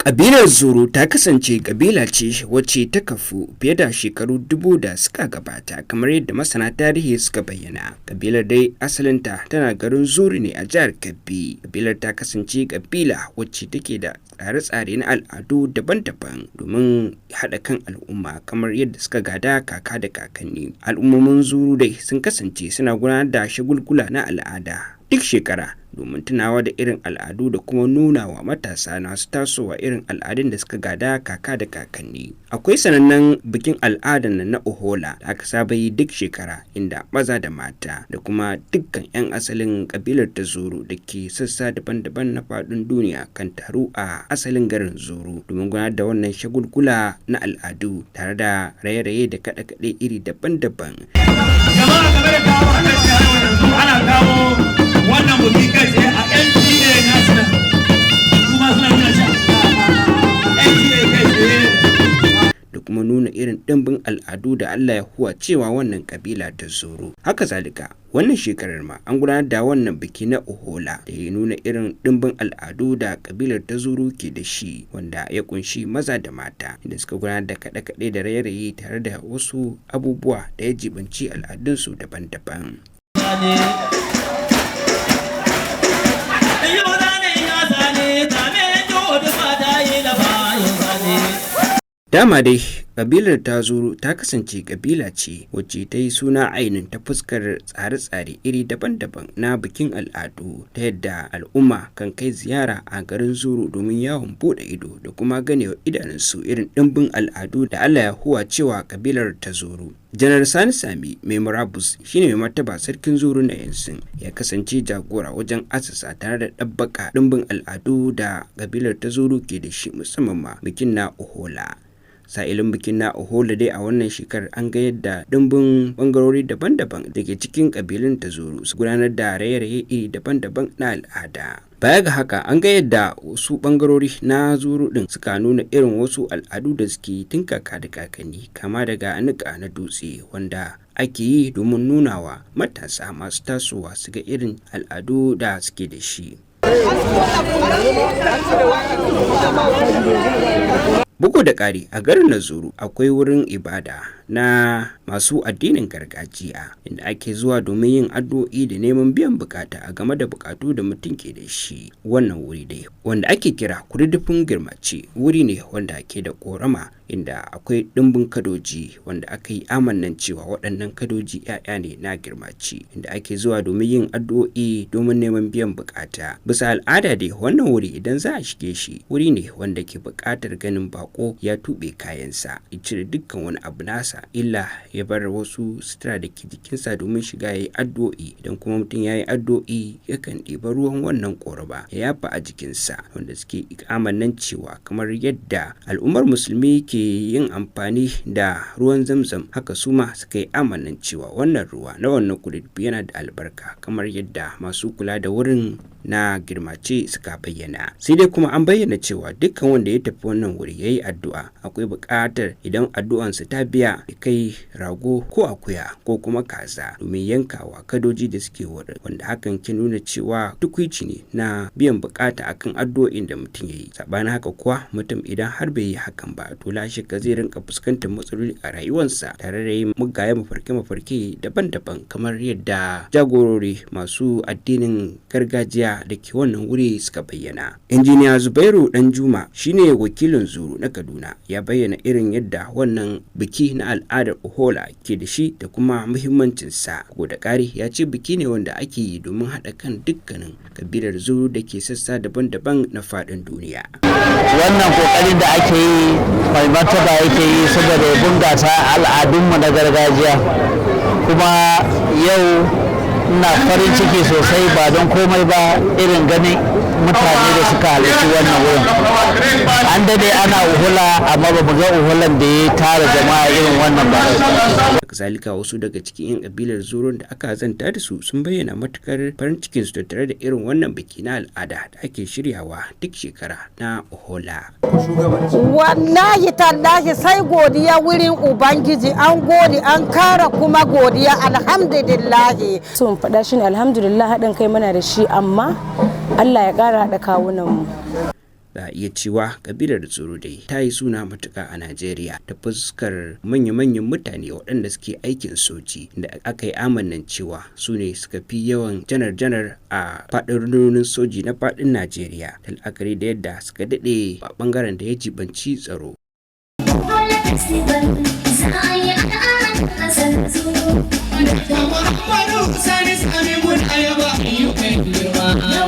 Ƙabilar Zuru ta kasance ƙabila ce wacce ta kafu fiye da shekaru 1000 da suka gabata, kamar yadda masana tarihi suka bayyana. Ƙabilar dai asalinta tana garin Zuru ne a jihar Kebbi. Ƙabilar ta kasance ƙabila wacce take da tsare-tsare na al'adu daban-daban domin haɗa kan al'umma, kamar yadda suka gada kaka da kakanni. Al'ummomin Zuru dai sun kasance suna gudanar da shagulgula na al'ada duk shekara domin tunawa da irin al'adu da kuma nuna wa matasa masu tasowa irin al'adun da suka gada kaka da kakanni. Akwai sanannen bikin al'adar nan na Ohola da aka saba yi duk shekara, inda maza da mata da kuma dukkan 'yan asalin kabilar ta Zuru da ke sassa daban-daban na faɗin duniya kan taru a asalin garin Zuru domin gudanar da wannan shagulgula na al'adu tare da raye-raye da kaɗe-kaɗe iri daban-daban. Jama'a, game da kawo a kan yanzu ana kawo wannan buki kai tsaye a NTA National, kuma suna nuna shi a NTA kai tsaye. Da kuma nuna irin ɗimbin al'adu da Allah ya huwa cewa wannan kabila ta Zuru. Haka zalika, wannan shekarar ma an gudanar da wannan biki na Ohola da ya nuna irin ɗimbin al'adu da kabilar ta Zuru ke da shi, wanda ya kunshi maza da mata, inda suka gudanar da kaɗe-kaɗe da raye-raye tare da wasu abubuwa da ya jibanci al'adunsu daban-daban. Dama dai kabilar ta Zuru ta kasance kabila ce wacce ta yi suna ainin ta fuskar tsare-tsare iri daban-daban na bikin al'adu, ta yadda al'umma kan kai ziyara a garin Zuru domin yawon bude ido da kuma ganewa idanunsu irin ɗimbin al'adu da Allah ya huwa cewa kabilar ta Zuru. Janar Sani Sami mai murabus shine mai martaba sarkin Zuru na yanzu, ya kasance jagora wajen asasa tare da ɗabbaka ɗimbin al'adu da kabilar ta Zuru ke da shi, musamman ma bikin na Ohola. Sa'ilin bikin na Ohola dai a wannan shekarar, an ga yadda dimbin bangarori daban-daban da ke cikin kabilun ta Zuru su gudanar da raye-raye iri daban-daban na al'ada. Baya ga haka, an ga yadda wasu bangarori na Zuru din suka nuna irin wasu al'adu da suke tun kaka da kakanni, kama daga niƙa na dutse wanda ake yi domin nunawa matasa masu tasowa su ga irin al'adu da suke da shi. Bugu da ƙari, a garin na Zuru akwai wurin ibada na masu addinin gargajiya, inda ake zuwa domin yin addu'o'i da neman biyan bukata a game da bukatu da mutum ke da shi. Wannan wuri dai wanda ake kira Kududdufin Girmace, wuri ne wanda ke da korama, inda akwai ɗimbin kadoji wanda aka yi amannan cewa waɗannan kadoji 'ya'ya ne na Girmace, inda ake zuwa domin yin addu'o'i domin neman biyan bukata. Bisa al'ada dai, wannan wuri idan za a shige shi, wuri ne wanda ke buƙatar ganin bako ya tuɓe kayansa, ya cire dukkan wani abu nasa, illa ya bar wasu sutura da ke jikinsa domin shiga ya yi addu'o'i. Idan kuma mutum ya yi addu'o'i, yakan ɗiba ruwan wannan ƙorama ya yafa a jikinsa, wanda suke amannan cewa kamar yadda al'ummar musulmi ke yin amfani da ruwan Zamzam, haka su ma suka yi amannan cewa wannan ruwa na wannan kududdufi yana da albarka, kamar yadda masu kula da wurin na Girmace suka bayyana. Sai dai kuma an bayyana cewa dukkan wanda ya tafi wannan wuri ya yi addu'a, akwai buƙatar idan addu'ansa ta biya, ya kai rago ko akuya ko kuma kaza domin yankawa kadoji da suke wurin, wanda hakan ke nuna cewa tukwici ne na biyan bukata akan addu'o'in da mutum ya yi. Sabanin haka kuwa, mutum idan har bai yi hakan ba, to la shakka zai rinka fuskantar matsaloli a rayuwarsa tare da yin mugaye mafarke-mafarke daban-daban, kamar yadda jagorori masu addinin gargajiya da ke wannan wuri suka bayyana. Injiniya Zubairu Danjuma shine wakilin Zuru na Kaduna, ya bayyana irin yadda wannan biki na al'adar Ohola ke da shi da kuma muhimmancinsa. Ko da ƙari, ya ce biki ne wanda ake yi domin haɗa kan dukkanin kabilar Zuru da ke sassa daban-daban na faɗin duniya. Wannan kokarin da ake yi, mai martaba yake yi saboda ya bunƙasa al'adunmu na gargajiya. Kuma yau ina farin ciki sosai, ba don komai ba irin ganin mutane da suka halarci wannan wurin. An dade ana uhula, amma ba mu ga uhulan da ya tara jama'a irin wannan ba. Kazalika, wasu daga cikin 'yan kabilar Zurun da aka zanta da su sun bayyana matukar farin cikin su tattare da irin wannan biki na al'ada da ake shiryawa duk shekara na Ohola. Wallahi tallahi, sai godiya wurin Ubangiji. An gode, an kara kuma godiya, alhamdulillahi. So faɗa shine, alhamdulillah, haɗin kai muna da shi, amma Allah ya ƙara haɗa kawunan mu. Za a iya cewa kabilar Zuru dai ta yi suna matuka a Najeriya ta fuskar manya-manyan mutane waɗanda suke aikin soji, da aka yi amannan cewa su ne suka fi yawan janar-janar a faɗin rundunonin soji na faɗin Najeriya, da la'akari da yadda suka daɗe a ɓangaren da ya jibanci tsaro. Muhammadu Sani Sani mun ayaba ayyukan girma.